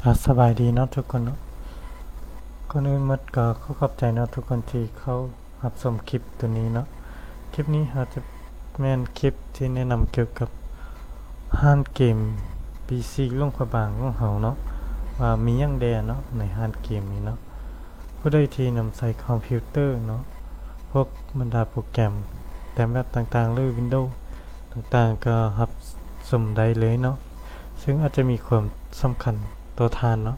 ອາ ສະບາຍດີເນາະທຸກຄົນເນາະ. ກ່ອນອື່ນໝົດກໍຂໍຂອບໃຈເນາະທຸກຄົນທີ່ເຂົ້າຮັບຊົມຄລິບໂຕນີ້ເນາະ. ຄລິບນີ້ເຮົາຈະແມ່ນຄລິບທີ່ແນະນຳກ່ຽວກັບຮ້ານເກມ ພີຊີ ຫຼວງພະບາງຂອງເຮົາເນາະ ວ່າມີຫຍັງແດ່ເນາະໃນຮ້ານເກມນີ້ເນາະ. ຜູ້ໃດທີ່ນຳໃຊ້ຄອມພິວເຕີເນາະ ພວກບັນດາໂປຣແກຣມແຕ້ມແບບຕ່າງໆ ຫຼື ວິນໂດຕ່າງໆ ກໍຮັບຊົມໄດ້ເລີຍເນາະ, ເຊິ່ງອາດຈະມີຄວາມສຳຄັນຕໍ່ທ່ານເນາະ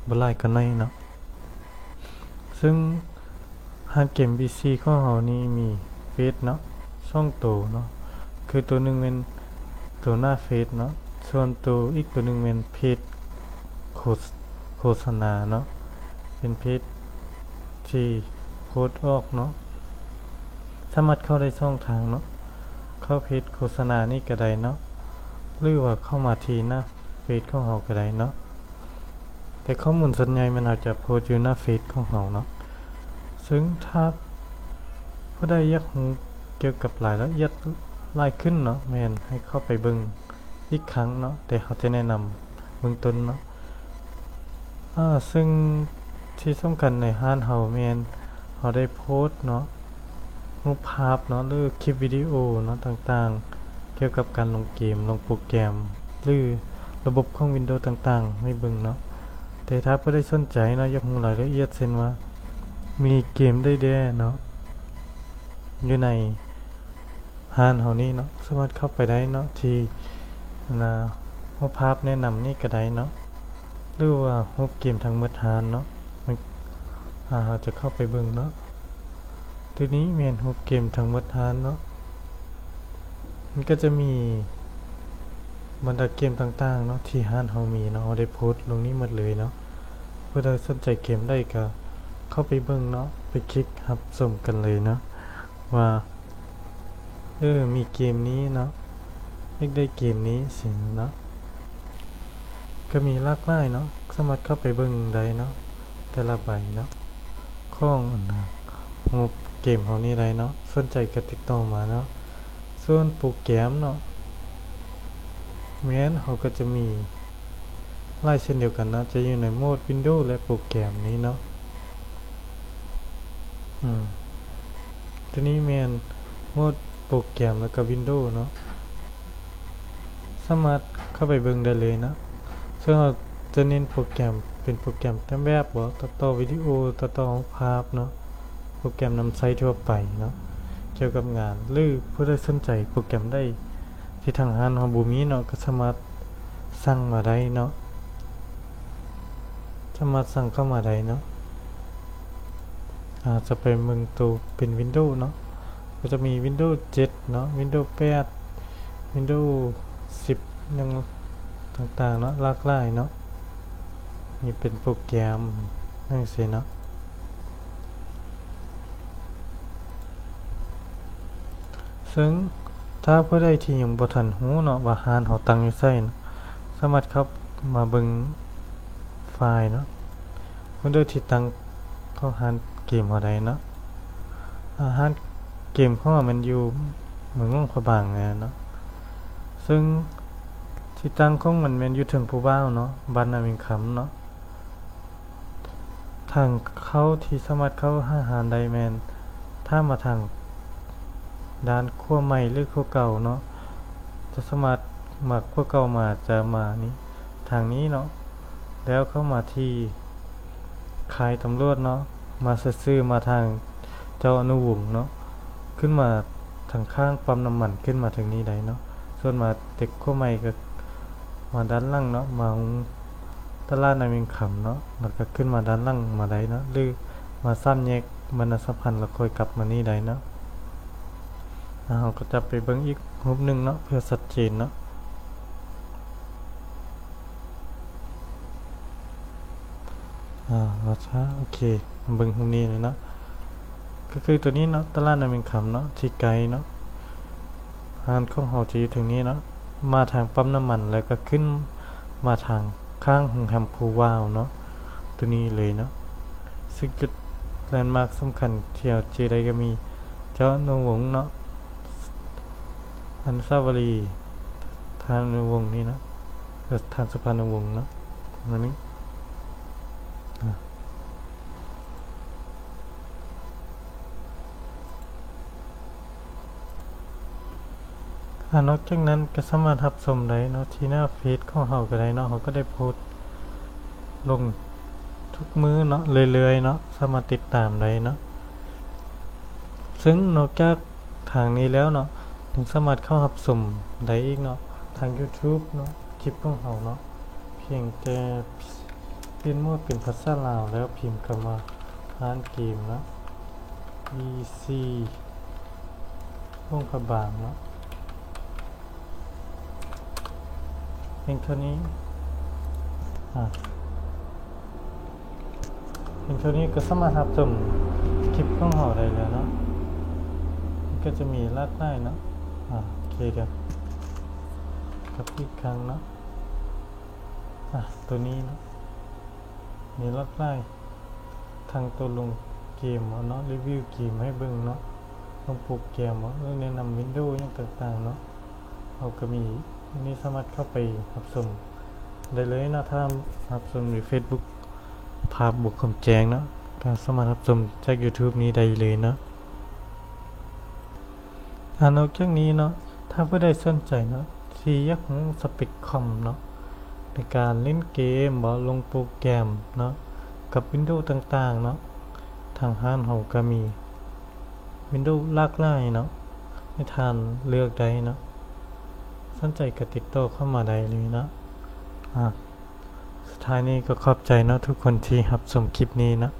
ບໍ່ຫຼາຍກໍໜ້ອຍເນາະ. ເຊິ່ງຮ້ານເກມ ພີຊີ ຂອງເຮົານີ້ມີເຟສເນາະ ສອງໂຕເນາະ, ຄືໂຕໜຶ່ງແມ່ນໂຕໜ້າເຟສເນາະ, ສ່ວນໂຕອີກໂຕໜຶ່ງແມ່ນເພຈໂຄ ໂຄສະນາເນາະ ເປັນເພຈທີ່ໂພສອອກເນາະ. ສາມາດເຂົ້າໄດ້ສອງທາງເນາະ, ເຂົ້າເພຈໂຄສະນານີ້ກໍໄດ້ເນາະ ຫຼືວ່າເຂົ້າມາທີ່ໜ້າເຟສຂອງເຮົາກໍໄດ້ເນາະ. ແຕ່ຂໍ້ມູນສ່ວນໃຫຍ່ແມ່ນເຮົາຈະໂພສຢູ່ໜ້າເຟສຂອງເຮົາເນາະ. ເຊິ່ງຖ້າຜູ້ໃດຢາກຮູ້ກ່ຽວກັບລາຍລະອຽດຫຼາຍຂຶ້ນເນາະ ແມ່ນໃຫ້ເຂົ້າໄປເບິ່ງອີກຄັ້ງເນາະ, ແຕ່ເຮົາຈະແນະນຳເບື້ອງຕົ້ນເນາະ. ອາ ເຊິ່ງທີ່ສຳຄັນໃນຮ້ານເຮົາແມ່ນເຮົາໄດ້ໂພສເນາະ ຮູບພາບເນາະ ຫຼື ຄລິບວິດີໂອເນາະ ຕ່າງໆ ກ່ຽວກັບການລົງເກມ, ລົງໂປຣແກຣມ ຫຼື ລະບົບຂອງວິນໂດຕ່າງໆ ໃຫ້ເບິ່ງເນາະ. ແຕ່ຖ້າຜູ້ໃດສົນໃຈເນາະ ຢາກຮູ້ລາຍລະອຽດ ເຊັ່ນວ່າມີເກມໃດແດ່ເນາະ ຢູ່ໃນ ຮ້ານເຮົານີ້ເນາະ ສາມາດເຂົ້າໄປໄດ້ເນາະ ທີ່ ອັນນ່າ ຮູບພາບແນະນຳນີ້ກໍໄດ້ເນາະ ຫຼືວ່າຮູບເກມທັງໝົດຮ້ານເນາະ ມັນ ອາ ເຮົາຈະເຂົ້າໄປເບິ່ງເນາະ. ໂຕນີ້ແມ່ນຮູບເກມທັງໝົດຮ້ານເນາະ, ມັນກໍຈະມີບັນດາເກມຕ່າງໆເນາະ ທີ່ຮ້ານເຮົາມີເນາະ, ເຮົາໄດ້ໂພສລົງນີ້ໝົດເລີຍເນາະ. ຜູ້ໃດສົນໃຈເກມໃດກໍເຂົ້າໄປເບິ່ງເນາະ, ໄປຄລິກຮັບຊົມກັນເລີຍເນາະ ວ່າ ເອີ ມີເກມນີ້ເນາະ, ຢາກໄດ້ເກມນີ້ຊີ້ເນາະ. ກໍມີຫຼາກຫຼາຍເນາະ, ສາມາດເຂົ້າໄປເບິ່ງໄດ້ເນາະ ແຕ່ລະໃບເນາະ ຂອງອັນນ່າ ຮູບເກມເຮົານີ້ໄດ້ເນາະ. ສົນໃຈກໍຕິດຕໍ່ມາເນາະ. ສ່ວນໂປຣແກຣມເນາະ ແມ່ນເຮົາກໍຈະມີຫຼາຍເຊັ່ນດຽວກັນເນາະ, ຈະຢູ່ໃນໂໝດວິນໂດ ແລະ ໂປຣແກຣມນີ້ເນາະ. ອືມ ໂຕນີ້ແມ່ນໂໝດໂປຣແກຣມ ແລ້ວກໍວິນໂດເນາະ, ສາມາດເຂົ້າໄປເບິ່ງໄດ້ເລີຍເນາະ. ເຊິ່ງເຮົາຈະເນັ້ນໂປຣແກຣມ ເປັນໂປຣແກຣມແຕ້ມແບບບໍ, ຕັດຕໍ່ວິດີໂອ, ຕັດຕໍ່ຮູບພາບເນາະ, ໂປຣແກຣມນຳໃຊ້ທົ່ວໄປເນາະ ກ່ຽວກັບງານ ຫຼື ຜູ້ໃດສົນໃຈໂປຣແກຣມໃດ ທີ່ທາງຮ້ານເຮົາບໍ່ມີເນາະ ກໍສາມາດສັ່ງມາໄດ້ເນາະ, ສາມາດສັ່ງເຂົ້າມາໄດ້ເນາະ. ອາ ຈະໄປເບິ່ງໂຕເປັນວິນໂດເນາະ, ກໍຈະມີວິນໂດເຈັດເນາະ, ວິນໂດແປດ, ວິນໂດສິບ ຫຍັງຕ່າງໆເນາະ, ຫຼາກຫຼາຍເນາະ. ນີ້ເປັນໂປຣແກຣມຈັ່ງຊີ້ເນາະ. ເຊິ່ງຖ້າຜູ້ໃດທີ່ຍັງບໍ່ທັນຮູ້ເນາະວ່າຮ້ານເຮົາຕັ້ງຢູ່ໃສເນາະ, ສາມາດເຂົ້າມາເບິ່ງໄຟລ໌ເນາະ ເບິ່ງໂດຍທີ່ຕັ້ງຂອງຮ້ານເກມເຮົາໄດ້ເນາະ. ອາ ຮ້ານເກມຂອງເຮົາແມ່ນຢູ່ເມືອງຫຼວງພະບາງນີ້ແຫຼະເນາະ, ເຊິ່ງທີ່ຕັ້ງຂອງມັນແມ່ນຢູ່ເທິງພູບ່າວເນາະ, ບ້ານນາວຽງຄຳເນາະ. ທາງເຂົ້າທີ່ສາມາດເຂົ້າຫາຮ້ານໄດ້ແມ່ນ ຖ້າມາທາງດ້ານຂວາໃໝ່ ຫຼື ຂວາເກົ່າເນາະ, ຈະສາມາດມາຂວາເກົ່າມາ ຈະມານີ້ ທາງນີ້ເນາະ, ແລ້ວເຂົ້າມາທີ່ຄ້າຍຕຳຫຼວດເນາະ, ມາຊື່ໆ ມາທາງເຈົ້າອະນຸວົງເນາະ, ຂຶ້ນມາທາງຂ້າງປ້ຳນ້ຳມັນ ຂຶ້ນມາທາງນີ້ໄດ້ເນາະ. ສ່ວນມາແຕ່ຂວາໃໝ່ກໍມາດ້ານຫຼັງເນາະ, ມາ ຕະຫຼາດນາວຽງຄຳເນາະ, ແລ້ວກໍຂຶ້ນມາດ້ານຫຼັງມາໄດ້ເນາະ ຫຼື ມາສາມແຍກບັນນາສຳພັນ ແລ້ວຄ່ອຍກັບມານີ້ໄດ້ເນາະ. ແລ້ວເຮົາກໍຈະໄປເບິ່ງອີກຮູບໜຶ່ງເນາະ ເພື່ອຊັດເຈນເນາະ. ອາ ວ່າຊະ ໂອເຄ ເບິ່ງຮູບນີ້ເລີຍເນາະ, ກໍຄືໂຕນີ້ເນາະ ຕະຫຼາດນາວຽງຄຳເນາະ ທີ່ໄກເນາະ. ຮ້ານຂອງເຮົາຈະຢູ່ເທິງນີ້ເນາະ, ມາທາງປ້ຳນ້ຳມັນ ແລ້ວກໍຂຶ້ນມາທາງຂ້າງໂຮງແຮມພູບ່າວເນາະ, ໂຕນີ້ເລີຍເນາະ. ເຊິ່ງຈຸດແລນມາກສຳຄັນທີ່ເຮົາຈື່ໄດ້ກໍມີເຈົ້າອະນຸວົງເນາະ, ອະນຸສາວະລີທ່ານອະນຸວົງນີ້ເນາະ, ແລະ ທ່ານສຸພານຸວົງເນາະ, ອັນນີ້ ອາ ນອກຈາກນັ້ນກໍສາມາດຮັບຊົມໄດ້ເນາະ ທີ່ໜ້າເຟສຂອງເຮົາກໍໄດ້ເນາະ ເຮົາກໍໄດ້ໂພສລົງທຸກມື້ເນາະ ເລື້ອຍໆເນາະ ສາມາດຕິດຕາມໄດ້ເນາະ ເຊິ່ງນອກຈາກທາງນີ້ແລ້ວເນາະ ຍັງສາມາດເຂົ້າຮັບຊົມໄດ້ອີກເນາະ ທາງ YouTube ເນາະ ຄລິບຂອງເຮົາເນາະ ພຽງແຕ່ປ່ຽນໂໝດເປັນພາສາລາວ ແລ້ວພິມຄຳວ່າຮ້ານເກມເນາະ ບີຊີ ຫຼວງພະບາງເນາະ ພຽງເທົ່ານີ້ ອາ ພຽງເທົ່ານີ້ກໍສາມາດຮັບຊົມຄລິບຂອງເຮົາໄດ້ແລ້ວເນາະ ມັນກໍຈະມີຫຼາກຫຼາຍເນາະ ອາ ໂອເຄ ດຽວກັບອີກຄັ້ງເນາະ ອາ ໂຕນີ້ເນາະ ມີຫຼາກຫຼາຍ ທັງໂຕລົງເກມເນາະ ຣີວິວເກມໃຫ້ເບິ່ງເນາະ ລົງໂປຣແກຣມເນາະ ແນະນຳວິນໂດຫຍັງຕ່າງໆເນາະ ເຮົາກໍມີ ອັນນີ້ສາມາດເຂົ້າໄປຮັບຊົມໄດ້ເລີຍເນາະ ຖ້າຮັບຊົມຢູ່ເຟສບຸກ ພາບບໍ່ຄວາມແຈ້ງເນາະ ກໍສາມາດຮັບຊົມຈາກ YouTube ນີ້ໄດ້ເລີຍເນາະ. ອາ ນອກຈາກນີ້ເນາະ ຖ້າຜູ້ໃດສົນໃຈເນາະ ທີ່ຢາກຮູ້ສະເປັກຄອມເນາະ ໃນການຫຼິ້ນເກມບໍ ລົງໂປຣແກຣມເນາະ ກັບວິນໂດຕ່າງໆເນາະ ທາງຮ້ານເຮົາກໍມີວິນໂດຫຼາກຫຼາຍເນາະ ໃຫ້ທ່ານເລືອກໄດ້ເນາະ ສົນໃຈກໍຕິດຕໍ່ເຂົ້າມາໄດ້ເລີຍເນາະ ອາ ສຸດທ້າຍນີ້ກໍຂອບໃຈເນາະ ທຸກຄົນທີ່ຮັບຊົມຄລິບນີ້ເນາະ